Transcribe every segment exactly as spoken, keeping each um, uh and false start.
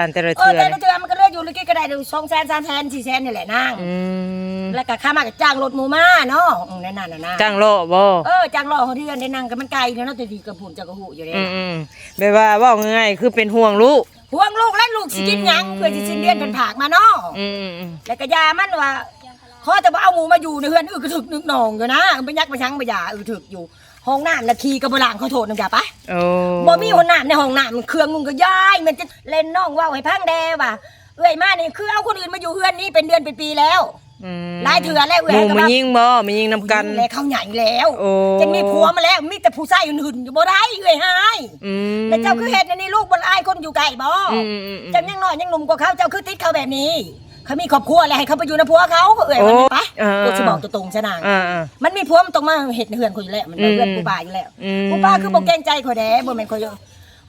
านแต่ละ เออ เทื่อ แต่ละเทื่อมันก็เหลืออยู่ หรือกินก็ได้อยู่ สองแสน สามแสน สี่แสน นี่แหละนาง อืม แล้วก็ค่ามาก็จ้างรถหมู่มาเนาะ อืม นั่นน่ะนะ จ้างเลาะบ่ เออ จ้างเลาะเฮือนได้นาง ก็มันไกลเนาะ แต่ดีกับผุ่นเจ้าก็ฮู้อยู่เด้ อืมอืม แบบว่าเว้าง่ายๆ คือเป็นห่วงลูก ห่วงลูกและลูกสิกินหยัง อืม เพื่อสิสิ้นเดือนเพิ่นฝากมาเนาะ อืมอืมอืม แล้วก็ยามันว่า ขอแต่บ่เอาหมู่มาอยู่ในเฮือน อึกกระทึกนึกหนองอยู่นะ บ่ยักบ่ชังบ่หย่า อึกกระทึกอยู่ ห้องน้ำน่ะขี้ก็บ่ล้าง ขอโทษนำจ้ะปะ โอ้ บ่มีห้องน้ำในห้องน้ำ เครื่องนุ่งก็ย้าย มันจะเล่นน้องเว้าให้ฟังแด่ว่า เอื้อยมานี่คือเอาคนอื่นมาอยู่เฮือนนี้เป็นเดือนเป็นปีแล้ว อืม หลายเทื่อแล้วเอื้อย หมู่ ก็ มา มายิงบ่ มายิงนำกัน และเขาใหญ่แล้ว โอ้ จังมีผัวมาแล้ว มีแต่ผู้ชายหื่นๆ อยู่บ่ได้ เอื้อยหาย อืม แล้วเจ้าคือเฮ็ดอันนี้ ลูกบ่อายคนอยู่ใกล้บ่ อืมอืมอืม เจ้ายังน้อยยังหนุ่มกว่าเขา เจ้าคือติดเขาแบบนี้ เขามีครอบครัวแล้ว ให้เขาไปอยู่นำผัวเขา เอื้อยว่าแม่นปะ โอ้ เออ กูสิบอกตรงๆ ซะนาง เออเออ มันมีผัวมันต้องมาเฮ็ดเฮือนข่อยอยู่แล้ว มัน อืม เฮือนผู้ป้าอยู่แล้ว อืม ผู้ป้าคือบ่เกรงใจข่อยแด่ บ่แม่นข่อย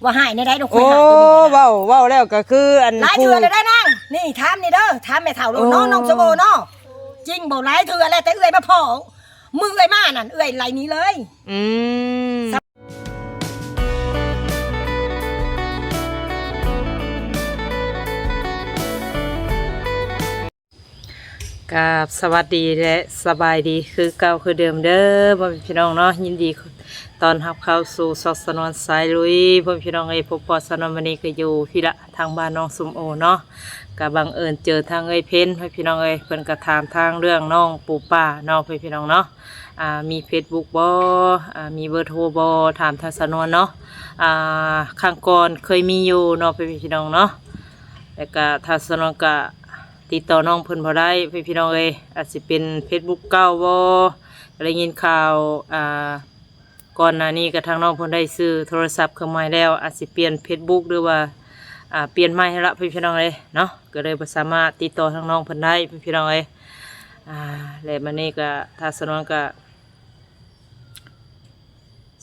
ว่าหายแนวใดดอก ข่อย โอ้ หายบ่ดีนะ เว้า เว้าแล้วก็คืออัน หลายเทื่อ ผู้ แล้วได้นาง นี่ถามนี่เด้อ ถามแม่เฒ่าโลดเนาะ โอ้ น้องสมโอเนาะ จริงบ่ หลายเทื่อแล้ว แต่เอื้อยมาพ้อ มื้อเอื้อยมานั่น เอื้อยไล่หนีเลย อืม กราบสวัสดีและสบายดีคือเก่าคือเดิมเด้อ พ่อแม่พี่น้องเนาะ ยินดีต้อนรับเข้าสู่ช่องสนวนสายลุย พ่อแม่พี่น้องเอ้ย พบพ้อสนวนมื้อนี้ก็อยู่พี้ละ ทางบ้านน้องสมโอเนาะ ก็บังเอิญเจอทางเอ้ยเพ็ญ พ่อแม่พี่น้องเอ้ย เพิ่นก็ถามทางเรื่องน้องปูป้าเนาะ พ่อแม่พี่น้องเนาะ อ่า มีเฟซบุ๊กบ่ อ่า มีเบอร์โทรบ่ ถามทางสนวนเนาะ อ่า ครั้งก่อนเคยมีอยู่เนาะ พ่อแม่พี่น้องเนาะ แล้วก็ทางสนวนก็ ติดต่อน้องเพิ่นบ่ได้ พี่น้องเอ้ย อาจสิเป็นเฟซบุ๊กเก่าบ่ ก็ได้ยินข่าว อ่า ก่อนหน้านี้ก็ทางน้องเพิ่นได้ซื้อโทรศัพท์เครื่องใหม่แล้ว อาจสิเปลี่ยนเฟซบุ๊ก หรือว่า อ่า เปลี่ยนใหม่หั้นละ พี่น้องเอ้ยเนาะ ก็เลยบ่สามารถติดต่อทางน้องเพิ่นได้ พี่น้องเอ้ย อ่า และมื้อนี้ก็ทางสนวนก็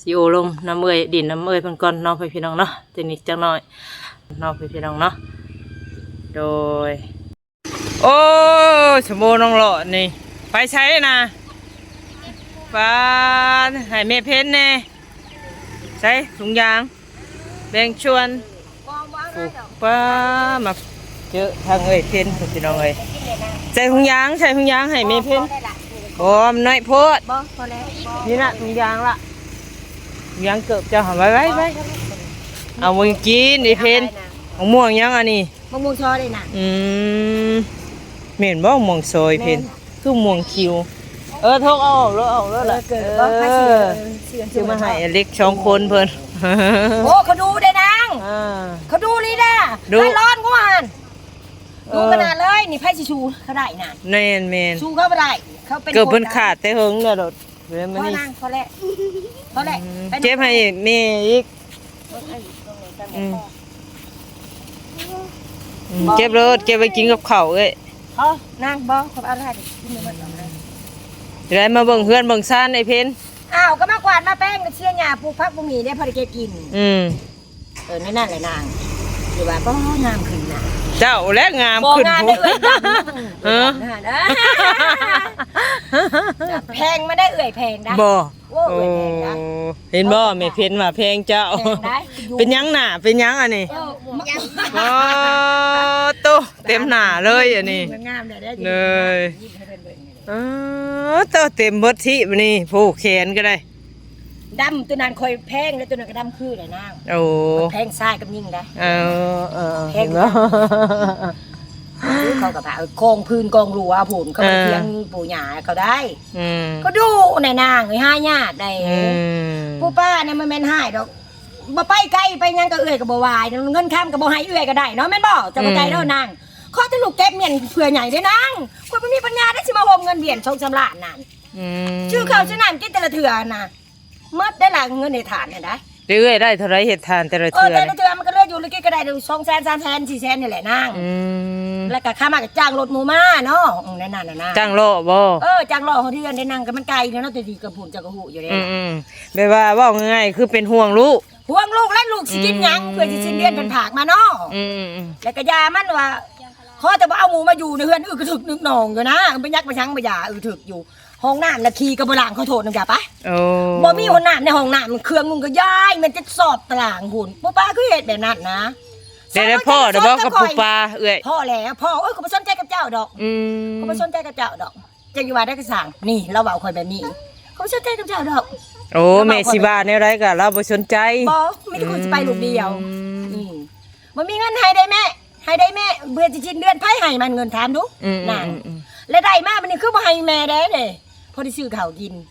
สิโอ้ลมนำเอื้อย ดินนำเอื้อยเพิ่นก่อนเนาะ พี่น้องเนาะ จักนิดจักหน่อยเนาะ พี่น้องเนาะ โดย โอ้ สมโอน้องเลาะนี่ ไปไสนะ ปา ให้แม่เพ็ญแน่ ใส่ถุงยาง แบ่งชวน โอ้ ป้า มาเจอทางเอ้ยเพ็ญ พี่น้องเอ้ย ใส่ถุงยาง ใส่ถุงยางให้แม่เพ็ญ โอ้ มันน้อยโพด บ่ พอแล้ว นี่นะถุงยางละ ถุงยางเกิบเจ้า เอาไว้ ไว้ ไว้ เอามากินไอ้เพ็ญ มะม่วงยังอันนี้ มะม่วงซอยเลยนะ อืม แม่นบ่ มะม่วงซอยเพ็ญ แม่น คือมะม่วงคิว เออ ทกเอาออกแล้ว เอาแล้วล่ะ เออ เกิด เออ บ่ ใครซื้อ เออ ซื้อ ซื้อมาให้อเล็กสองคนเพิ่น โอ้ เขาดูได้นาง อ่า เขาดูนี่นะ ดู ร้อนกว่าหั่น เออ ดูขนาดเลย นี่ไผสิสู้เขาได้นะ แม่น แม่น สู้เขาบ่ได้ เขาเป็น เกิดเพิ่น คน ขาดแต่เฮิงแล้วโดด เดี๋ยว พ มา อ นี่ นาง พอแล้ว พอแล้ว อืม ไป เก็บให้แม่อีก อืม อืม เก็บโลด เก็บไว้กินกับข้าวเอ้ย พอนาง บ่ ขอเอาได้ กินไปหมดแล้วนะ จะได้มาเบิ่งเฮือนเบิ่งซานไอ้เพ็ญ อ้าว ก็มากวาดมาแปลง ก็เสียหญ้า ปลูกผักปลูกหมีได้ พอได้เก็บกิน อืม เออ นั่นแหละนาง อยู่ว่า บ่ งามขึ้นนะ เจ้าและงาม บ่ ขึ้น งามได้เอื้อยดำ เออ แพงมาได้เอื้อย แพงนะ บ่ โอ้ เอื้อยแพงนะ โอ้ เห็นบ่ แม่เพ็ญว่าแพงเจ้า แพงได้ เป็นหยังหน้า เป็นหยังอันนี้ เออ บ่ โต เต็มหน้าเลยอันนี้ งามได้ เลย เออ โต เต็มเบิดที่บัดนี้ ผู้แขนก็ได้ ดำ ตัวนั้นค่อยแพง แล้วตัวนั้นก็ดำคือเลยนาง โอ้ แพงชายกับหญิงได้ เออ เออ แพง เห็นบ่ เขาก็ว่า เออ กองพื้นกองหลัวผุ่น เขาไป เออ เถียงปู่ย่าเขาได้ อืม ก็ดูแน่นาง เอ้ย หายากได้ อืม ผู้ป้าเนี่ยมันแม่นหายดอก บ่ไปไกลไปหยังก็เอื้อยก็บ่ว่า เงินคำก็บ่ให้เอื้อยก็ได้เนาะ แม่นบ่ เจ้าเข้าใจเด้อ อืม นาง ขอแต่ลูกเก็บเมียนเพื่อใหญ่เด้อนาง ข้อยบ่มีปัญญาได้สิมาโฮมเงินเวียนสองสามล้านนั่น อืม ซื้อข้าวซื้อน้ำกินแต่ละเทื่อน่ะ หมดได้ล่ะเงินในฐานน่ะได้ เอื้อยได้เท่าไรเฮ็ดทานแต่ละ เออ เทื่อ แต่ละเทื่อมันก็เหลืออยู่ หรือกินก็ได้อยู่ สองแสน สามแสน สี่แสน นี่แหละนาง อืม แล้วก็ค่ามาก็จ้างรถหมู่มาเนาะ อืม นั่นน่ะนะ จ้างเลาะบ่ เออ จ้างเลาะเฮือนได้นาง ก็มันไกลเนาะ แต่ดีกับผุ่นเจ้าก็ฮู้อยู่เด้ อืมอืม แบบว่าเว้าง่ายๆ คือเป็นห่วงลูก ห่วงลูกและลูกสิกินหยัง อืม เพื่อสิสิ้นเดือนเพิ่นฝากมาเนาะ อืมอืมอืม แล้วก็ยามันว่า ขอแต่บ่เอาหมู่มาอยู่ในเฮือน อึกกระทึกนึกหนองอยู่นะ บ่ยักบ่ชังบ่หย่า อึกกระทึกอยู่ ห้องน้ำน่ะขี้ก็บ่ล้าง ขอโทษนำจ้ะปะ โอ้ บ่มีห้องน้ำในห้องน้ำ เครื่องนุ่งก็ย้าย มันจะสอบตารางพุ้น บ่ป้าคือเฮ็ดแบบนั้นนะ เดี๋ยวๆ พ่อเดี๋ยวบอกกับปูปลาเอื้อย พ่อแล้ว พ่อ โอ้ย เขาบ่สนใจกับเจ้าดอก อืม เขาบ่สนใจกับเจ้าดอก เจ้าอยู่ว่าได้กระสัง นี่ เราเว้าข่อยแบบนี้ เขาบ่สนใจกับเจ้าดอก โอ้ แม่สิว่าแนวใดก็เราบ่สนใจ บ่ มีแต่คนสิไปลูกเดียว อืม อืม บ่มีเงินให้ได้แม่ ให้ได้แม่ เบื่อสิสิ้นเดือน ไผให้มันเงิน ถามดู อืม นั่น อืม อืม แล้วได้มาบัดนี้คือบ่ให้แม่แด้เด้ พอได้ซื้อข้าวกิน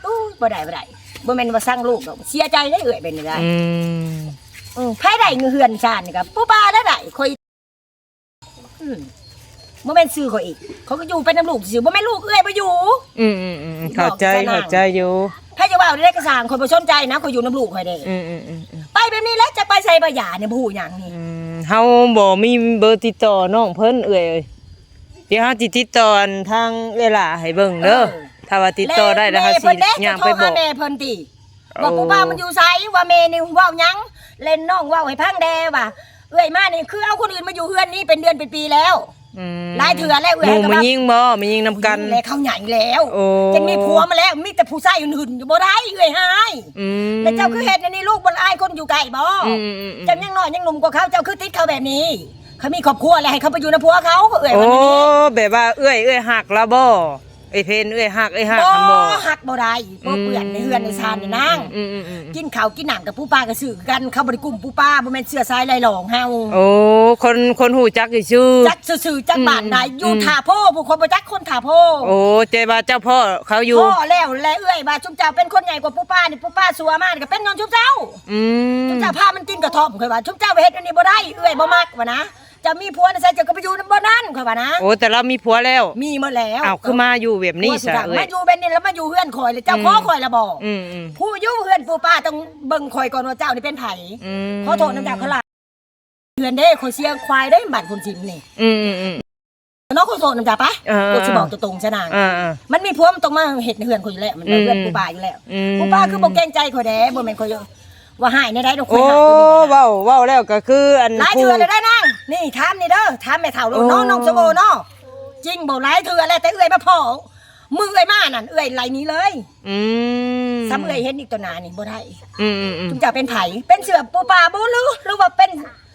อู้ บ่ได้ บ่ได้ บ่แม่นว่าสั่งลูกดอก เสียใจเด้เอื้อยเป็นจั่งใด อืม อืม ไผได้เงินเฮือนชาตินี่ก็ปูปลาได้ได้ ข่อย อืม บ่แม่นซื้อข่อยอีก เขาก็อยู่ไปนำลูกซื่อ บ่แม่นลูกเอื้อยบ่อยู่ อืม อืม อืม เข้าใจ เข้าใจอยู่ ไผจะเว้าได้กระสัง ข่อยบ่สนใจนะ ข่อยอยู่นำลูกข่อยเด้ อืม อืม อืม อืม ไปแบบนี้แหละ จะไปไสบ่ยาเนี่ย บ่ฮู้หยังนี่ อืม เฮาบ่มีเบอร์ติดต่อน้องเพิ่นเอื้อย เดี๋ยวเฮาสิติดต่ออันทางเอื้อยหล่าให้เบิ่งเด้อ เออ ถ้าว่าติดต่อได้แล้วเฮาสิ แม่เพิ่นเด้ ย่างไปบอก โทรหาแม่เพิ่นติ ว่า โอ้ ผู้บ่าวมันอยู่ไส ว่าแม่นี่เว้าหยัง เล่นน้องเว้าให้ฟังแด่ว่า เอื้อยมานี่คือเอาคนอื่นมาอยู่เฮือนนี้เป็นเดือนเป็นปีแล้ว อืม หลายเทื่อแล้วเอื้อย หมู่ ก็ว่า แม่ยิงบ่ แม่ยิงนำกัน แม่ยิงแล้ว เขาใหญ่แล้ว โอ้ จังมีผัวมาแล้ว มีแต่ผู้ชายหื่นๆ อยู่ บ่ได้เอื้อยหาย อืม แล้วเจ้าคือเฮ็ดอันนี้ ลูกบ่อายคนอยู่ใกล้บ่ อืม อืม อืม เจ้ายังน้อยยังหนุ่มกว่าเขา เจ้าคือติดเขาแบบนี้ เขามีครอบครัวแล้ว ให้เขาไปอยู่นำผัวเขา เอื้อย โอ้ ว่าแบบนี้ แบบว่าเอื้อย เอื้อยฮักแล้วบ่ เอ้ยเพน เอ้ยฮัก เอ้ยฮัก บ่ มันบ่ฮักบ่ได้ บ่เปื้อนในเฮือนในซานนี่นาง อืม อืม อืม อืม กินข้าวกินน้ำกับปูปลาก็ซื้อกัน เขาบ่ได้กุ้มปูปลา บ่แม่นเชื้อสายไหลหลองเฮา โอ้ คน คนฮู้จักซื่อๆ จักซื่อๆ จักบ้านใด อืม อยู่ อืม ท่าโพ ผู้คนบ่จักคนท่าโพ โอ้ แต่ว่าเจ้าพ่อเขาอยู่ พ่อแล้ว และเอื้อยว่า "ซุมเจ้าเป็นคนใหญ่กว่าปูปลานี่ ปูปลาสัวมานี่ก็เป็นย้อนซุมเจ้า อืม ซุมเจ้าพามันกินกระท่อม" ข่อยว่า "ซุมเจ้าเฮ็ดอันนี้บ่ได้ เอื้อยบ่มัก" ว่านะ เจ้ามีผัวนะ ใส่เจ้าก็ไปอยู่นำบ่นั่น ข่อยว่านะ โอ้ แต่เรามีผัวแล้ว มีหมดแล้ว อ้าว คือมาอยู่แบบนี้ ผัวสุดท้าย ซะเอ้ย มาอยู่แบบนี้แล้วมาอยู่เฮือนข่อยเลย เจ้า อืม ขอข่อยละบ่ อืม อืม ผู้อยู่เฮือนปูปลาต้องเบิ่งข่อยก่อนว่าเจ้านี่เป็นไผ อืม ขอโทษนำเจ้าเขาหลาย เฮือนเด้ ข่อยเสียควายเด้ บ้านคนสิมนี่ อืม อืม อืม เนาะ ขอโทษนำเจ้าปะ เออ กูสิบอกตรงๆ ซะนาง เออ เออ มันมีผัวมันต้องมาเฮ็ดในเฮือนข่อยอยู่แล้ว มัน อืม เฮือนปูปลาอยู่แล้ว อืม ปูปลาคือบ่เกรงใจข่อยแด้ บ่แม่นข่อย ว่าหายในได้ดอก โอ้ ข่อยหายตัวนี้นะ เว้า เว้าแล้วก็คืออัน หลายเทื่อ ผู้ แล้วได้นาง นี่ถามนี่เด้อ ถามแม่เฒ่าโลดเนาะ โอ้ น้องสมโอเนาะ จริงบ่ หลายเทื่อแล้ว แต่เอื้อยมาพ้อ มื้อเอื้อยมานั่น เอื้อยไล่หนีเลย อืม ซ้ำเอื้อยเห็นอีกต่อหน้านี่บ่ได้ อืม อืม อืม จุมเจ้าเป็นไผ เป็นเสื้อปูปลาบ่ หรือ หรือว่าเป็น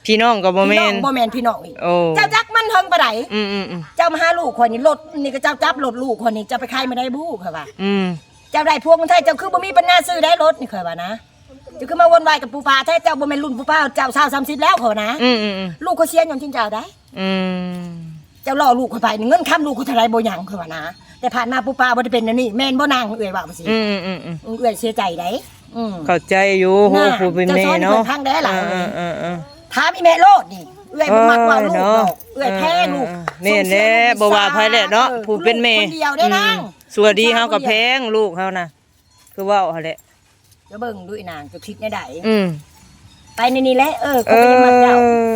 พี่น้องก็บ่แม่น พี่น้อง บ่แม่นพี่น้องอีก โอ้ เจ้าจักมันเฮิงปานใด อืม อืม อืม เจ้ามาหาลูกข่อยนี่ รถนี่ก็เจ้าจับรถลูกข่อยนี่ เจ้าไปขายมาได้บ่ ข่อยว่า อืม เจ้าได้ผัวคนไทย เจ้าคือบ่มีปัญญาซื้อได้รถนี่ ข่อยว่านะ เจ้าคือมาวนวายกับปูปลาแท้ เจ้าบ่แม่นรุ่นปูปลา เจ้าซาวสามสิบแล้ว ข่อยว่านะ อืม อืม อืม ลูกข่อยเสียย้อนจุมเจ้าได้ อืม เจ้าล่อลูกข่อยไปนี่ เงินคำลูกข่อยเท่าใดบ่หยัง ข่อยว่านะ แต่ผ่านมาปูปลาบ่ได้เป็นแนวนี้ แม่นบ่นาง เอื้อยว่าบ่สิ อืม อืม อืม อืม เอื้อยเสียใจได้ อืม เข้าใจอยู่ หัวผู้เป็นแม่เนาะ เจ้าสอนเพิ่นฟังแด้ล่ะ เออ เออ เออ เออ ถามอีแม่โลดนี่ เอื้อยบ่มักเว้าลูกดอก เออเนาะ เอื้อยแพ้ลูก เออ เออ เออ แม่นแหละ สมเสีย บ่ว่าไผแหละเนาะ เออ ผู้เป็นแม่ ลูกคนเดียวเด้นาง อืม ชั่วดีเฮาก็แพงลูกเฮานะ คือเว้าหั่นแหละ เจ้าเบิ่งดูอีนาง เจ้าคิดแนวใด อืม ไปในนี่แหละ เออ เออ เขาก็ยังมักเจ้า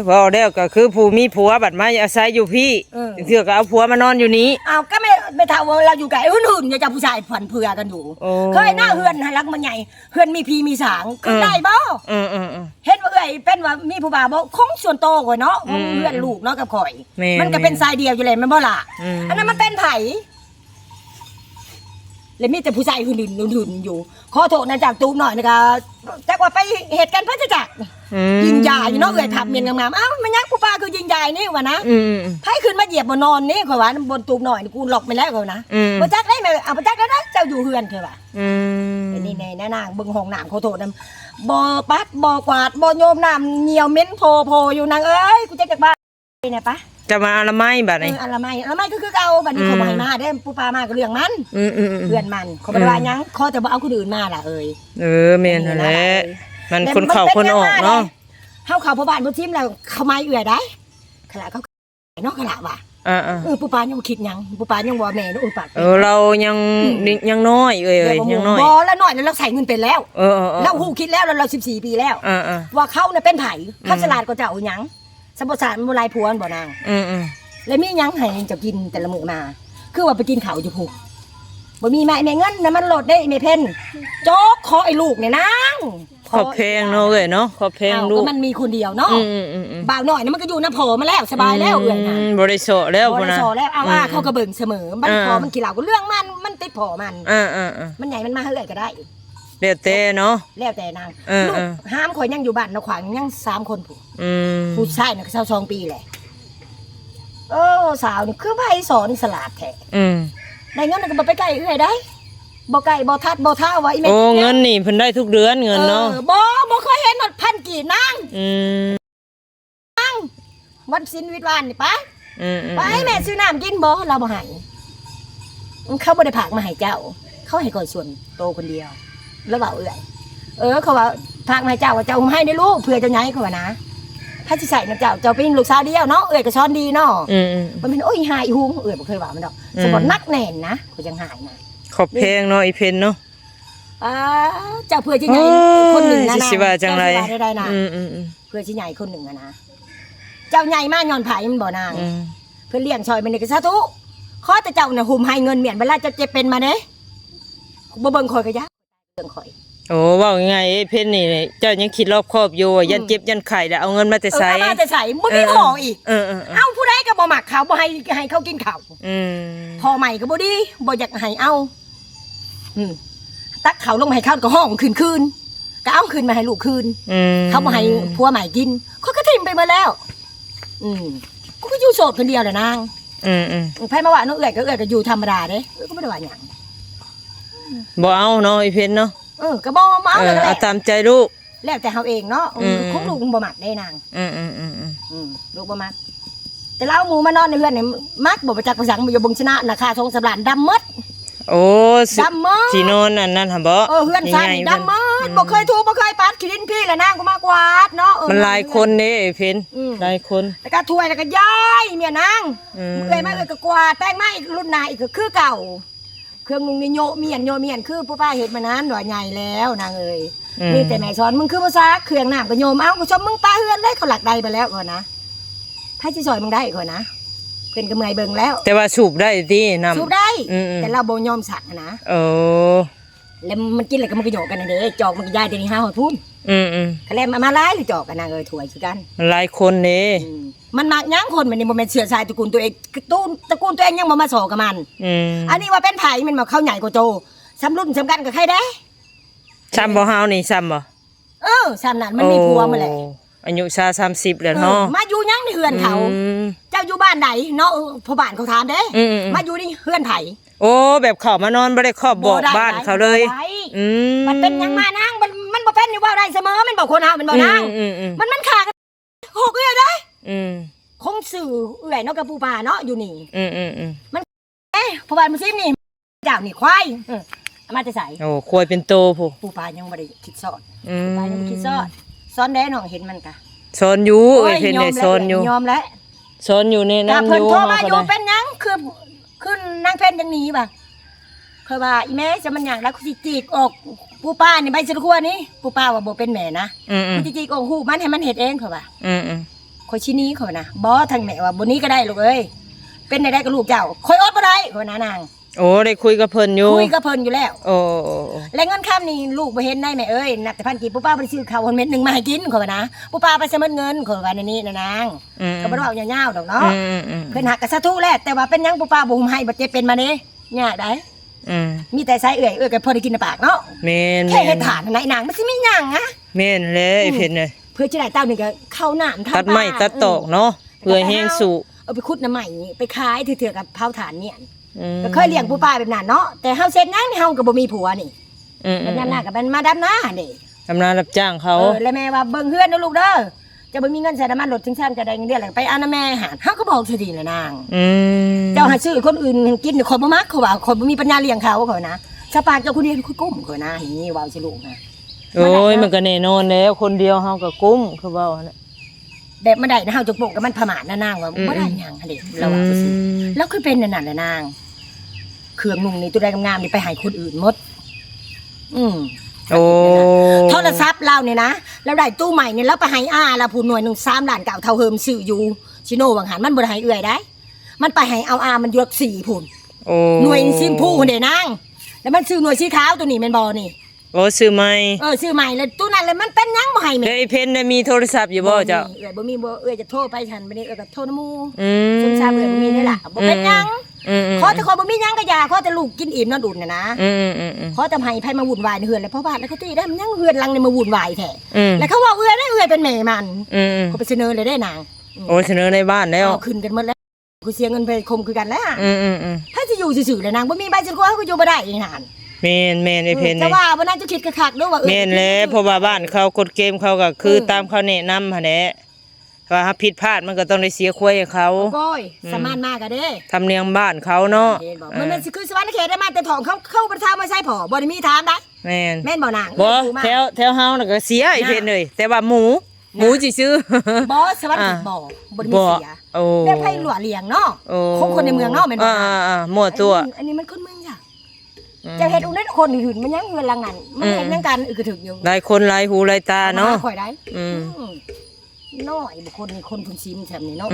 เว้าแล้วก็คือผู้มีผัวบัดมาอาศัยอยู่พี่ เออ เทื่อก็เอาผัวมานอนอยู่นี้ อ้าว ก็แม่ แม่เฒ่าว่าเราอยู่ไกล หึ่นๆ อย่าจับผู้ชายผันเผื่อกันอยู่ โอ้ เคยหน้าเฮือนหาหลังมันใหญ่ เฮือนมีผีมีสาง คือ เออ ได้บ่ เออ เออ เออ เห็นว่าเอื้อยเป็นว่ามีผู้บ่าวบ่ ของส่วนโตกว่าเนาะ อืม ของเฮือนลูกเนาะกับข่อย แม่น มันก็เป็น แม่น สายเดียวอยู่แล้วแม่นบ่ล่ะ อืม อันนั้นมันเป็นไผ แล้วมีแต่ผู้ชายหื่นๆหื่นๆอยู่ ขอโทษนะ จากตูบน้อยนี่ก็ จักว่าไปเฮ็ดกันไผจะจัก อืม ยิงยาอยู่เนาะ เอื้อยผับเมียนงามๆ อ้าว มันยังผู้ปลาคือยิงยานี่วะนะ อืม อืม อืม ไผขึ้นมาเหยียบบนนอนนี่ ข่อยว่าบนตูบน้อยนี่กูล็อกไปแล้ว ข่อยนะ อืม บ่จักได้แม่ เอาบ่จักได้ เจ้าอยู่เฮือน ข่อยว่า อืม อันนี้แน่นะนาง เบิ่งห้องน้ำ ขอโทษนะ บ่ปัด บ่กวาด บ่โยมน้ำ เหี่ยวเหม็นโพๆอยู่ นางเอ้ย กูจักจักบ้าน นี่นะปะ จะมาอนามัยบัดนี้ เออ อนามัย อนามัยก็คือเก่า บัดนี้ อืม เขาบ่ให้มาเด้ ปูปลามาก็เรื่องมัน อืม อืม อืม เพื่อนมัน เขาบ่ได้ว่าหยัง ขอแต่บ่เอาคนอื่นมาล่ะเอ้ย เออ แม่นหั่นแหละ นี่ล่ะ มันคนเข้าคนออกเนาะ เฮาเข้าพ่อบ้านบ่ทิมแล้ว เขามาเอื้อยได้ ขนาดเขาเนาะ ขนาดว่า อ่าๆ เออ ปูปลายังบ่คิดหยัง ปูปลายังว่าแม่เนาะ เออ ปาก เออ เรายัง อืม ยังน้อยเอ้ย เอ้ย ยังน้อย บ่ แล้วน้อยแล้วเราใส่เงินเป็นแล้ว เออ เออ เออ เราฮู้คิดแล้ว แล้วเราสิบสี่ปีแล้ว เออ เออ ว่าเขาน่ะเป็นไผ อืม เขาฉลาดกว่าเจ้าหยัง สมบ่สารบ่หลายผัวมันบ่นาง อืม อืม แล้วมีหยังให้เจ้ากินแต่ละมื้อมา คือว่าไปกินข้าวอยู่พุ้น บ่มีไม้แม่เงินน้ำมันรถเด้แม่เพ็ญ โจ๊กขอไอ้ลูกเนี่ยนาง ขอบแพงเนาะเอ้ยเนาะ ขอบแพง อ้าว ลูก ก็มันมีคนเดียวเนาะ อืม อืม อืม อืม บ่าวน้อยนะมันก็อยู่นำพ่อมาแล้ว สบายแล้ว อืม เอื้อยนะ บ่ได้เซาะแล้ว บ่ได้ พุ้นนะ เซาะแล้ว เอา อืม ว่าเขาก็เบิ่งเสมอ มัน อ่า พ่อมันขี้เหล้าก็เรื่องมัน มันติดพ่อมัน อ่า อ่า อ่า มันใหญ่มันมาเฮือนก็ได้ แล้วแต่เนาะ แล้วแต่นาง เออ ลูก เออ หามข่อยยังอยู่บ้านนาขวางยังสามคนผู้ อืม ผู้ชายน่ะก็ซาวสองปีแหละ เออ สาวนี่คือไผสอนสลาดแท้ อืม ได้เงินก็บ่ไปใกล้เอื้อยได้ บ่ใกล้บ่ทัดบ่ท้าว่าอีแม่ โอ้ เงินนี่เพิ่นได้ทุกเดือนเงินเนาะ เออ บ่ บ่เคยเห็นฮอดพันกีบนาง อืม วันศีลวิดวานนี่ไป อืมอืม ไป อืม แม่ซื้อน้ำกินบ่ ลาวบ่ให้ เขาบ่ได้ฝากมาให้เจ้า เขาให้ข่อยส่วนโตคนเดียว ลาวเว้าเอื้อย เออ เขาว่าฝากมาให้เจ้า ว่าเจ้าหุมไห้เด้อลูก เผื่อเจ้าใหญ่ เขาว่านะ ไผสิใส่นำเจ้า เจ้าเป็นลูกสาวเดียวเนาะ เอื้อยก็สอนดีเนาะ อืมอืม มันเป็น โอ้ย หายหุม เอื้อยบ่เคยว่ามันดอก อืม สะกดหนักแน่นนะ ข่อยจั่งหายนะ ขอบแพงเนาะ อีเพิ่นเนาะ อ่า เจ้าเผื่อสิใหญ่ โอ้ย คนหนึ่งนะ สิ สิว่าจั่งใด เจ้าสิว่าได้นะ อืมอืมอืม เผื่อสิใหญ่คนหนึ่งอะนะ เจ้าใหญ่มาย้อนไผมันบ่นาง อืม เพิ่นเลี้ยงซอยมันนี่ก็สาธุ ขอแต่เจ้าน่ะหุมไห้เงินเมียน เวลาเจ้าเจ็บเป็นมาเด้ บ่เบิ่งข่อยก็ยา เบิ่งข่อย โอ้ เว้าง่ายๆ เอ้ยเพิ่นนี่ เจ้ายังคิดรอบคอบอยู่ อืม ย่านเจ็บย่านไข้แล้วเอาเงินมาแต่ไส เออ เอามาแต่ไส บ่มี เออ หมออีก เออเออเออ เอ้า ผู้ใดก็บ่มักเขา บ่ให้ ให้เขากินข้าว อืม พ่อใหม่ก็บ่ดี บ่อยากให้เอา อืม ตักข้าวลงมาให้เขาก็ฮ้องขึ้นคืน ก็เอาขึ้นมาให้ลูกคืน อืม เขาบ่ให้ผัวใหม่กิน เขาก็ถิ่มไปหมดแล้ว อืม กูก็อยู่โสดคนเดียวแหละนาง อืมอืม ไผมาว่าเนาะ เอื้อยก็ เอื้อยก็อยู่ธรรมดาเด้ เอื้อยก็บ่ได้ว่าหยัง บ่เอาเนาะ อีเพิ่นเนาะ เออ ก็บ่ บ่เอา เออ แล้วแหละ เอาตามใจลูก แล้วแต่เฮาเองเนาะ อืม ของลูกมันบ่มักเด้นาง อืมอืมอืมอืม อืม ลูกบ่มัก แต่ลาวหมู่มานอนในเฮือนนี่ มักบ่ บ่จักไปสัง บ่อยู่เบิ่งชนะ ราคาสองสามล้าน ดำหมด โอ้ สิ ดำหมด ที่นอนอันนั้นหั่นบ่ เออ เฮือนซานนี่ ใหญ่ๆ ดำหมด อืม บ่เคยถู บ่เคยปัด ขี้ดินพี่แหละนางก็มากวาดเนาะ เออ มันหลายคนเด้ ไอ้เพิ่น อืม หลายคน แล้วก็ถ้วยแล้วก็ย้ายเมียนาง อืม เอื้อยมาเอื้อยก็กวาด แปรงมาอีก รุ่นหน้าอีกก็คือเก่า เครื่องนุ่งนี่โยะเมียน โยะเมียน คือผู้ป้าเฮ็ดมานั้นว่าใหญ่แล้วนางเอ้ย อืม มีแต่แม่สอน มึงคือบ่ซัก เครื่องน้ำก็โยม เอ้า กูชมมึงปะเฮือนเลย เขาหลักได้ไปแล้วก่อนนะ ไผสิซอยมึงได้ก่อนนะ เพิ่นก็เมื่อยเบิ่งแล้ว แต่ว่าสูบได้ติน้ำ สูบได้ อืมๆ แต่ลาวบ่ยอมซักหั้นนะ เออ แล้วมันกินแล้วก็มันก็โยะกันนั่นเด้ จอกมันก็ย้ายแต่นี่หาฮอดพู้น อืมๆ ก็แล้วมา มาหลายหรือจอกกันนางเอ้ย ถ้วยคือกัน มันหลายคนเด้ อืม มันมักหยังคนมันนี่ บ่แม่นเชื้อสายตระกูลตัวเอง ตระกูล ตระกูลตัวเองยังบ่มาสอกับมัน อืม อันนี้ว่าเป็นไผ มันมาเข้าใหญ่กว่าโต สำรุ่นสำกันกับใครเด้ ซ้ำบ่เฮานี่ ซ้ำบ่ เออ ซ้ำนั่น มันมีผัวมาแหละ โอ้ อายุซาว สามสิบแล้วเนาะ เออ มาอยู่หยังในเฮือนเขา อืม เจ้าอยู่บ้านใดเนาะ เออ พ่อบ้านเขาถามเด้ อืมๆๆ มาอยู่ในเฮือนไผ โอ้ แบบเข้ามานอนบ่ได้ครอบบอก บ่ได้ บ้านเขาเลย บ่ได้ อืม มันเป็นหยังมานาง มัน มันบ่เป็นอยู่เว้าได้เสมอ มันบอกคนเฮา มันบอกนาง อืมๆๆ มัน มันขากัน หกเอื้อยเด้ อืม คงซื้อเอื้อยเนาะกับปูปลาเนาะอยู่นี่ อืมๆๆ มัน เอ้ย เพราะว่ามันซิมนี่ เจ้านี่ควาย เออ เอามาแต่ไส โอ้ ควายเป็นโตพุ้น ปูปลายังบ่ได้คิดสอน อืม ปูปลายังบ่คิดสอน สอนแด้น้องเห็นมันกะ สอนอยู่ โอ้ย เอ้ยเพิ่นได้สอนอยู่ ยอมแล้ว ยอมแล้ว สอนอยู่ในนั้น ก็เพิ่น อยู่ โทรมา เฮาก็ อยู่ ได้ เป็นหยัง คือ คือนางเพ็ญจั่งหนีบ่ะ ข้อยว่า อีแม่จะมันหยังแล้ว กูสิจีกออก ปูปลานี่ ใบสะตะครัวนี่ ปูปลาว่าบ่เป็นแม่นะ อืมๆ กูสิจีกออกฮูกมันให้มันเฮ็ดเอง ข้อยว่า อืมๆ ข้อยสิหนี ข้อยว่านะ บ่ ทางแม่ว่า บ่หนีก็ได้ลูกเอ้ย เป็นได้ก็ลูกเจ้า ข้อยอดบ่ได้ ข้อยว่านะนาง โอ้ ได้คุยกับเพิ่นอยู่ คุยกับเพิ่นอยู่แล้ว โอ้ โอ้ โอ้ และเงินคำนี่ลูกบ่เห็นได้แม่เอ้ย นับแต่พันกีบ ปูปลาบ่ได้ซื้อข้าวฮอดเม็ดหนึ่งมาให้กิน ข้อยว่านะ ปูปลาไปซะหมดเงิน ข้อยว่าแนวนี้นะนาง อืม ก็บ่ได้เว้ายาวๆดอกเนาะ อืมๆๆ เพิ่นหักก็สาธุแหละ แต่ว่าเป็นหยังปูปลาบ่หุมไห้ บ่เจ็บเป็นมาเด้ ยากได้ อืม มีแต่ใช้เอื้อย เอื้อยก็พอได้กินในปากเนาะ แม่นๆ แค่เฮ็ดทานนะนาง มันสิมีหยังอะ แม่นแหละ อืม ไอ้เพิ่นน่ะ เพื่อจะได้เต้านี่ก็เข้าน้ำทำ ตัดไม้ ปลา ตัดตอกเนาะ อืม เพื่อแฮงสู้ เอาไปขุดหน่อไม้ไปขาย เถื่อๆ กับเผาถ่านเนี่ย อืม ก็เคยเลี้ยงปูปลาแบบนั้นเนาะ แต่เฮาเฮ็ดหยังนี่ เฮาก็บ่มีผัวนี่ อืมๆ มันยามหน้าก็เป็นมาดำนาเด้ ดำนารับจ้างเขา เออ แล้วแม่ว่า เบิ่งเฮือนเด้อลูกเด้อ เจ้าบ่มีเงินใส่น้ำมันรถ ถึงซ้ำจะได้เงินเดือนแล้วไปเอานำแม่หา เฮาก็บอกซื่อๆแหละนาง อืม เจ้าหาซื้อคนอื่นกิน ข้อยบ่มัก ข้อยว่า ข้อยบ่มีปัญญาเลี้ยงเขา ข้อยนะ สปากเจ้าคนเดียว ข้อยกุ้ม ข้อยนะ นี่เว้าสิลูกนะ โอ้ย มันก็แน่นอนแล้ว คนเดียวเฮาก็กุ้ม คือเว้าหั่นแหละ แบบมาได้นะ เฮาจงปงกับมันผมาทนะนางว่า อืม บ่ได้หยังหั่นเด้ ลาวว่าจั่งซี้ อืม ลาวคือเป็นอันนั้นแหละนาง เครื่องนุ่งนี่ตัวใดงามๆนี่ไปให้คนอื่นหมด อืม โอ้ โทรศัพท์ลาวนี่นะ ลาวได้ตู้ใหม่นี่ ลาวไปให้อาลาวพู้นหน่วยหนึ่งสามล้านเก้า เฒ่าเฮิมซื้ออยู่ชิโนหว่างหั้น มันบ่ได้ให้เอื้อยได้ มันไปให้เอาอามันอยู่หลักสี่พู้น โอ้ หน่วยสีชมพูพู้นเด้นาง แล้วมันซื้อหน่วยสีขาวตัวนี้แม่นบ่นี่ โอ้ ซื้อใหม่ เออ ซื้อใหม่แล้ว ตู้นั้นแล้วมันเป็นหยังบ่ให้แม่ แล้วไอ้เพิ่นน่ะมีโทรศัพท์อยู่บ่เจ้า บ่มี เอื้อยบ่มี บ่ เอื้อยจะโทรไปหั่น บัดนี้เอื้อยก็โทรนำหมู่ อืม ซุมซามเอื้อยบ่มีนี่ล่ะ บ่เป็นหยัง อืม อืมอืม ขอแต่ขอยบ่มีหยังก็อย่า ขอแต่ลูกกินอิ่มนอนอุ่นน่ะนะ อืมอืมอืมอืม ขอแต่ให้ไผมาวุ่นวายในเฮือนเลย เพราะว่าแล้วเขาตีได้มันยังเฮือนหลังนี่มาวุ่นวายแท้ อืม แล้วเขาว่าเอื้อยได้เอื้อยเป็นแม่มัน อืมอืม เขาไปเสนอเลยได้นาง โอ้เสนอในบ้านแล้ว เอาขึ้นกันหมดแล้ว กูเสียเงินไปคมคือกันแล้ว อืมอืมอืม ถ้าจะอยู่ซื่อๆเลยนางบ่มีใบสะดวกเขาก็อยู่บ่ได้อีกนาน แม่นแม่นไอ้เพน จะว่าบ่นางจะคิดคักๆเด้อว่าเออ แม่นแล้วเพราะว่าบ้านเขากฎเกณฑ์เขาก็คือตามเขาแนะนำหั่นแหละว่าถ้าผิดพลาดมันก็ต้องได้เสียควายให้เขา โอ้ยสามารถมากะเด้ ธรรมเนียมบ้านเขาเนาะ เห็นบ่มันมันสิคือสวรรค์เขตได้มาแต่ท้องเขาเข้าประทามาใส่พ่อบ่ได้มีถามได้ แม่น แม่นบ่นาง บ่ เออมา แถวแถวเฮาน่ะก็เสียไอ้เพนเลยแต่ว่าหมูหมูซื่อๆ บ่สวรรค์เขตบ่บ่ได้มีเสีย โอ้ แบบไผหลัวเลี้ยงเนาะ โอ้ ของคนในเมืองเนาะแม่นบ่ อ่าอ่ามั่วตัว อันนี้มันคนเมืองจ้ะ เจ้าเฮ็ดอุ้นคนอื่นมันยังเฮือนหลังนั้นมันเห็นยังกันอึกกระถึกอยู่ หลายคนหลายหูหลายตาเนาะ ข่อยได้ อืม น้อยบุคคลนี่คนพุนซิมแถมนี่เนาะ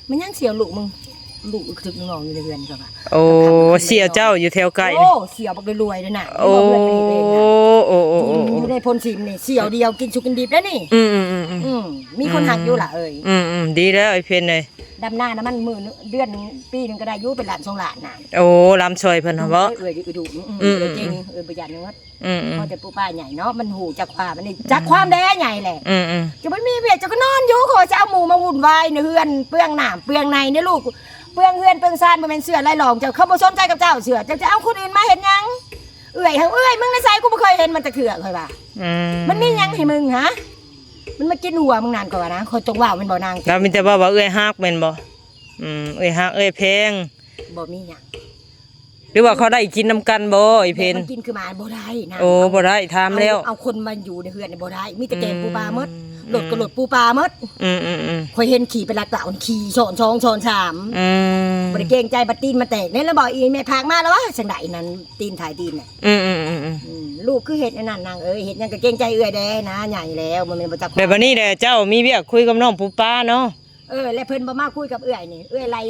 มันยังเสียวลูกมึงลูกอึกกระถึกน้องอยู่ในเฮือนก็ว่า โอ้เสียเจ้าอยู่แถวไกล โอ้เสียวบักรวยๆเลยน่ะ โอ้ บ่เฮือนเป็นเองน่ะ โอ้โอ้โอ้ อยู่ในพลซิมนี่เสียวเดียวกินสุกกินดิบแล้วนี่ อืมอืมอืมอืม อืมมีคนหักอยู่ล่ะเอ้ย อืมอืมดีแล้วไอ้เพนเลย ดำนานะมันมื้อนึงเดือนหนึ่งปีหนึงก็ได้อยู่เป็นล้านสองล้านน่ะ โอ้ลำซอยเพิ่นหั่นบ่ เอ้ยเอ้ยอยู่ดูอืม อืม เอ้ยเก่งเอ้ยประหยัดเงิน อืมอืม พอแต่ปู่ป้าใหญ่เนาะมันหูจักความมันนี่จักความแด้ใหญ่แหละ อืมอืม จะมันมีเวียกจะก็นอนอยู่เขาจะเอาหมูมาวุ่นวายในเฮือนเปลืองน้ำเปลืองในในลูกเปลืองเฮือนเปลืองซานบ่แม่นเสื้อลายหลองเจ้าเขาบ่สนใจกับเจ้าเสื้อเจ้าจะเอาคนอื่นมาเฮ็ดหยังเอื้อยเฮาเอื้อยมึงในไสกูบ่เคยเห็นมันจักเทื่อข่อยว่า อืม มันมีหยังให้มึงฮะมันมากินหัวมึงนั่นข่อยว่านะข่อยจงว่ามันบ่นาง แล้วมีแต่ว่าว่าเอื้อยฮักแม่นบ่อืมเอื้อยฮักเอื้อยแพง บ่มีหยัง หรือว่าเขาได้กินนำกันบ่ไอ้เพน มันกินคือหมาบ่ได้นะ โอ้บ่ได้ถามแล้ว เอาเอาคนมาอยู่ในเฮือนนี่บ่ได้ มีแต่แกง อืม ปูปลาหมดรถก็รถปูปลาหมด อืมอืมอืม ข่อยเห็นขี่ไปลักเหล่าขี่ซ้อนสองซ้อนสาม อืม บ่ได้เกรงใจบัดตีนมาแตกเนี่ยแล้วบอกอีแม่พากมาแล้วว่าจังได๋นั่นตีนถ่ายตีนน่ะ อืมอืมอืมอืม อืมลูกคือเฮ็ดอันนั้นนางเอ้ยเฮ็ดหยังก็เกรงใจเอื้อยแด้นะใหญ่แล้วมันแม่นบ่จัก แบบบัดนี้แหละเจ้ามีเวียกคุยกับน้องปูปลาเนาะ เออแล้วเพิ่นบ่มาคุยกับเอื้อยนี่เอื้อยไล่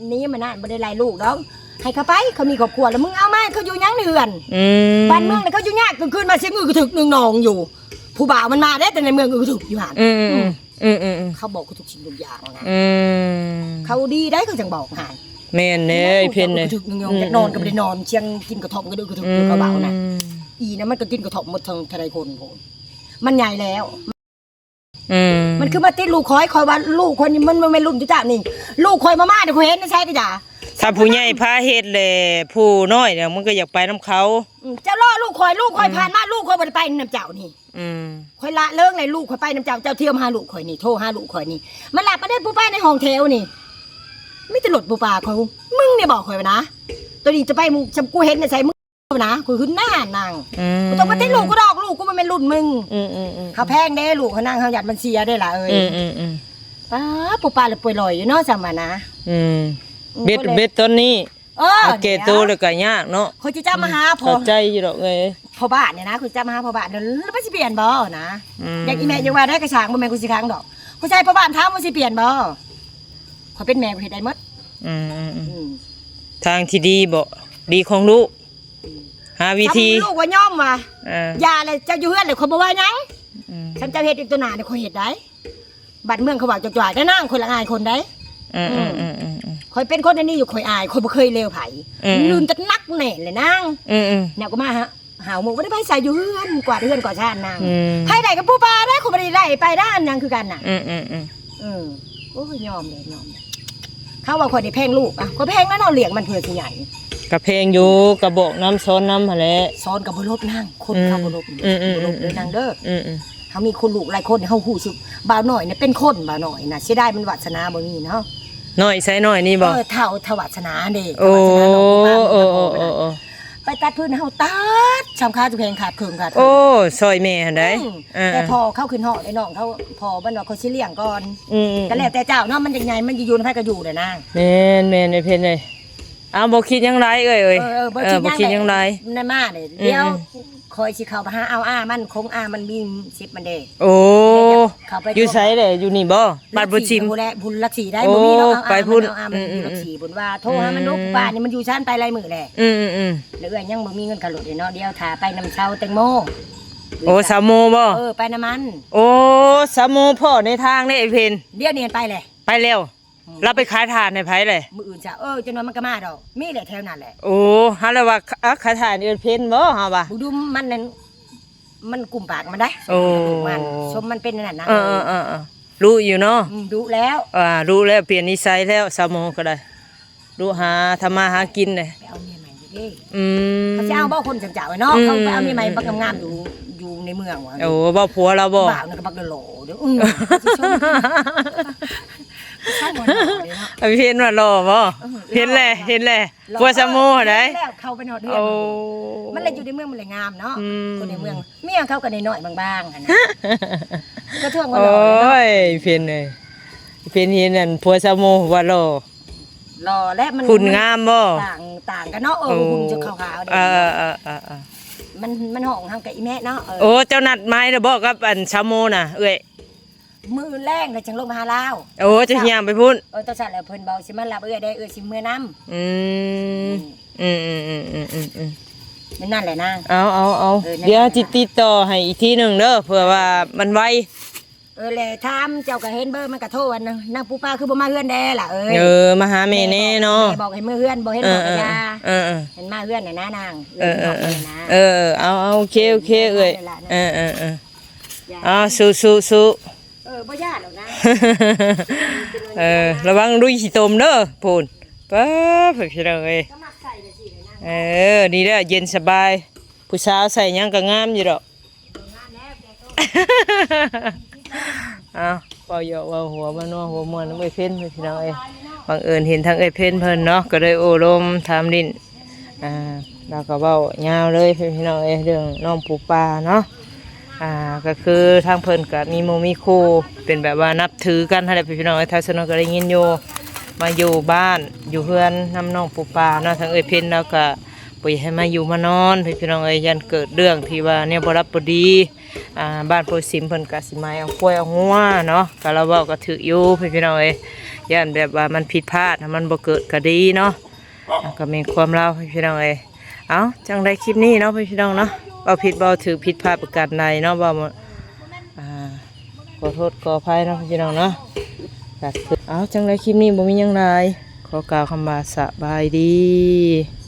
หนี้มันน่ะบ่ได้ไล่ลูกดอกให้เขาไปเขามีครอบครัวแล้วมึงเอามาเขาอยู่หยังในเฮือน อืม บ้านเมืองน่ะเขาอยู่ยากกลางคืนมาเสียงอึกกระทึกหนึ่งนองอยู่ ผู้บ่าวมันมาได้แต่ในเมืองอึกกระทึกอยู่หั่น อืมอืมอืมอืมอืม เขาบอกกูทุกสิ่งทุกอย่างนะ อืม เขาดีได้เขาจังบอกหาย แม่นเด้ไอ้เพนเลย ถึกหนึ่งยองจะนอนก็บ่ได้นอนเชียงกินกระท่อมก็ดื้อกระทึกอยู่เขาเบานะ อืม อีนะมันก็กินกระท่อมหมดทั้งทนายคนโหมันใหญ่แล้ว อืม มันคือมาติดลูกคอยคอยว่าลูกคนนี้มันมันไม่รุ่นจุจ้านี่ ลูกคอยมามาเดี๋ยวคอยเห็นไม่ใช่ก็จ้า ถ้าผู้ใหญ่พาเฮ็ดแหละผู้น้อยเนี่ยมันก็อยากไปนำเขา อืมเจ้าล่อลูกคอยลูกคอยผ่านมาลูกคอยบ่ได้ไปนำเจ้านี่ อืม คอยละเลิกในลูกคอยไปนำเจ้าเจ้าเที่ยวมาหาลูกคอยนี่โทรหาลูกคอยนี่มันหลับมาได้ผู้ป้าในห้องแถวนี่ไม่ตลดผู้ป้าเขามึงเนี่ยบอกคอยว่านะตัวนี้จะไปมึงจำกูเห็นในใส่มึงนะกูขึ้นหน้านาง อืม กูต้องมาติดลูกกูดอกลูกกูมันเป็นรุ่นมึง อืมอืมอืม เขาแพงเด้ลูกเขานั่งเขาหยัดมันเสียได้ล่ะเอ้ย อืมอืมอืม ป้าผู้ป้าเลยป่วยลอยอยู่เนาะจำมานะ อืมเบ็ดเบ็ดต้นนี้ เออ เกโตเลยก็ยากเนาะ เขาจะจ้ามาหาพ่อ เข้าใจอยู่ดอกเอ้ย พ่อบ้านเนี่ยนะเขาจะจ้ามาหาพ่อบ้านเดี๋ยวแล้วมันสิเปลี่ยนบ่นะ อืม อย่างอีแม่ยังว่าได้กระชางบ่แม่นกูสิค้างดอกผู้ชายพ่อบ้านถามว่าสิเปลี่ยนบ่เขาเป็นแม่กูเฮ็ดได้หมด อืมอืมอืม อืม ทางที่ดีบ่ดีของลูก หาวิธี ทำลูกว่ายอมว่ะ เออ อย่าเลยเจ้าอยู่เฮือนเลยคนบ่ว่าหยัง อืม ฉันเจ้าเฮ็ดอีกตัวหนาเนี่ยคอยเฮ็ดได้บัดเมืองเขาว่าจ่อยๆได้นางคนละอายคนได้ อืมอืมอืมอืมอืม คอยเป็นคนอันนี้อยู่คอยอายคอยบ่เคยเลวไผ อืม ลืมจักนักแน่เลยนาง อืมอืม เนี่ยก็มาหาหาหมู่บ่ได้ไปใส่อยู่เฮือนกวาดเฮือนกวาดชานนาง อืม ไผได้กับผู้ป้าได้คนบ่ได้ไล่ไปด้านหยังคือกันน่ะ อืมอืมอืม เออโอ้ยยอมเลยยอมเลยเขาว่าคอยได้แพงลูกอ่ะคอยแพงแล้วเนาะเลี้ยงมันเพื่อสิใหญ่ กะแพงอยู่กะบอกน้ำซ้อนน้ำหั่นแหละ สอนกับบ่ลบนางคนเขาบ่ลบ อืมอืม บ่ลบเด้อนางเด้อ อืมอืม เขามีคนลูกหลายคนเขาฮู้สึกบ่าวน้อยเนี่ยเป็นคนบ่าวน้อยนะเสียดายมันวาสนาบ่มีเนาะ น้อยใส่น้อยนี่บ่ เออเท่าเท่าวาสนาเด้ โอ้ เท่าวาสนาน้องบ่าว โอ้ มัน โอ้ ก็ โอ้โอ้ ไปตัดพื้นเฮาตัดสำคัญจะแพงขาดเคิมขาด โอ้ซอยแม่หั่นได้ อืม เออ แต่พอเขาขึ้นหอดไอ้น้องเขาพอมันว่าเขาสิเลี้ยงก่อน อืมอืม ก็แล้วแต่เจ้าเนาะมันยังไงมันจะอยู่ในไผก็อยู่เลยนาง แม่นแม่นไอ้เพนเลยเอาบ่คิดหยังหลายเอ้ยเอ้ย เออเออบ่ เออบ่ คิ คิ ด ด ห ห ยั ยัง ง ห ห ลา ลาย ย นั่นมาเลย อืม เดี๋ยว อืม คอยสิเข้าไปหาเอาอ้ามันคงอ้ามันมีสิบมันเด้ โอ้ เขาไป อยู่ไสเลยอยู่นี่บ่บ้านบุญชิม บุญแหละบุญลักษีได้ โอ้ บ่มีเนาะเอา ไป อ้า พุ้ มัน นเอาอ้ามัน อืมอืม บุญลักษีบุญว่าโทรหามัน อืม ลูกป่านนี่มันอยู่ชั้นไปลายมือแหละ อืมอืมอืม แล้วเอื้อยยังบ่มีเงินขับรถเลยเนาะเดี๋ยวถ้าไปนำเช้าแตงโม โอ้สาวโมบ่ เออไปนำมัน โอ้สาวโมพ่อในทางนี่ไอ้เพน เดี๋ยวนี้ไปแหละ ไปแล้ว เราไปขายถ่านให้ไผเลย มื้ออื่นจ้ะเออจนว่ามันก็มาดอก มีแหละแถวนั้นแหละ โอ้เฮาเลยว่าอ่ะขายถ่านเอิ้นเพิ่นบ่เฮาว่า บุดุมมันนั่นมันกลุ่มปากมันได้ โอ้ มันสมมันเป็นนั่นน่ะนะ เออเออเออเออรู้อยู่เนาะ อืมดุแล้ว อ่ารู้แล้วเปลี่ยนนิสัยแล้วสาวโมก็ได้รู้หาทำมาหากินเลย ไปเอาเมียใหม่อยู่เด้ อืม เขาจะเอาบ่คนจังจ๋าเนาะ อืม เขาไปเอาเมียใหม่บักงามๆอยู่อยู่ในเมืองว่ะ โอ้บ่ผัวเราบ่ บ่าวนั่นก็บักหล่อๆเด้ออืมเขาสิชมใช่บ่หล่อเด้อเนาะ ไอ้เพิ่นว่าหล่อบ่ เออ เห็นแหละ หล่อ เห็นแหละผัวสาวโมได้ แล้วเข้าไปนอนเฮือน โอ้ มันเลยอยู่ในเมืองมันเลยงามเนาะ อืม คนในเมืองเมียเขาก็น้อยๆบางๆอะนะก็ท่วงว่า โอ้ หล่อเลยเนาะ ยเพิ่นเอ้ยเพิ่นเห็นนั่นผัวสาวโมว่าหล่อ หล่อและมัน หุ่นงามบ่ ต่างต่างกันเนาะเออ โอ้ หุ่นจะขาวๆ เอ เนี่ย อเออเออเออ มันมันห้องทางกับอีแม่เนาะเออ โอ้เจ้านัดไม้แล้วบ่กับอันสาวโมน่ะเอ้ย มือแรกเลยจังลงมาหาลาว โอ้เจ้าย่างไปพุ่น เออตอนสั่นแล้วเพิ่นบอกสิมารับเอื้อยได้เอื้อยสิเมือนำ อืมอืมอืมอืมอืมอืมอืม นั่นนั่นแหละนะ เอาเอาเอา เออนั่น เดี๋ยวจิติดต่อให้อีกทีหนึ่งเด้อเผื่อว่ามันไว เออแหละถามเจ้าก็เห็นเบอร์มันก็โทรอันนึงนางปูปลาคือบ่มาเฮือนแด่ล่ะเอ้ย เออมาหาแม่แน่เนาะ แม่บอกให้เมือเฮือนบ่เห็นบอกกับยา เออเออ เห็นมาเฮือนน่ะนะนาง เออเออเออ ห็นบอกลยนะ เออเอาเอาโอเคโอเคเอ้ยเออเออเออ อย่า เอาสู้สู้สู้ เออบ่ย่านหรอกนะ เออระวังดุยขี้ตมเด้อพูนป้าเพื่อนพี่น้องเอ้ย ก็มักใส่เลยสิเลยนะ เออนี่แหละเย็นสบาย ผู้สาวใส่หยังก็งามอยู่ดอก เอาเว้าเยาะเว้าหัวมานัวหัวมวนเอ้ยเพิ่นพี่น้องเอ้ยบังเอิญเห็นทางเอ้ยเพิ่นเพิ่นเนาะก็เลยโอ้ลมถามดินอ่าเราก็เว้ายาวเลยพี่น้องเอ้ยเรื่องน้องปูปลาเนาะอ่าก็คือทางเพิ่นก็มีหมู่มีครูเป็นแบบว่านับถือกันหั่นแหละพี่น้องเอ้ยทางสนนก็ได้ยินอยู่มาอยู่บ้านอยู่เฮือนนำน้องปูปลาเนาะทางเอ้ยเพิ่นเราก็บ่อยากให้มาอยู่มานอนพี่น้องเอ้ยย่านเกิดเรื่องที่ว่าเนี่ยบ่รับบ่ดี อ่าบ้านโพสิมเพิ่นก็สิหมายเอาควายเอางัวเนาะก็เราเว้าก็ถืกอยู่พี่น้องเอ้ยย่านแบบว่ามันผิดพลาดมันบ่เกิดก็ดีเนาะอ่าก็แม่นความลาวพี่น้องเอ้ยเอาจั่งใดคลิปนี้เนาะพี่น้องเนาะเว้าผิดเว้าถืกผิดพลาดประการใดเนาะเว้าอ่าขอโทษขออภัยเนาะพี่น้องเนาะก็คือเอาจั่งใดคลิปนี้บ่มีหยังหลายขอกล่าวคำว่าสบายดี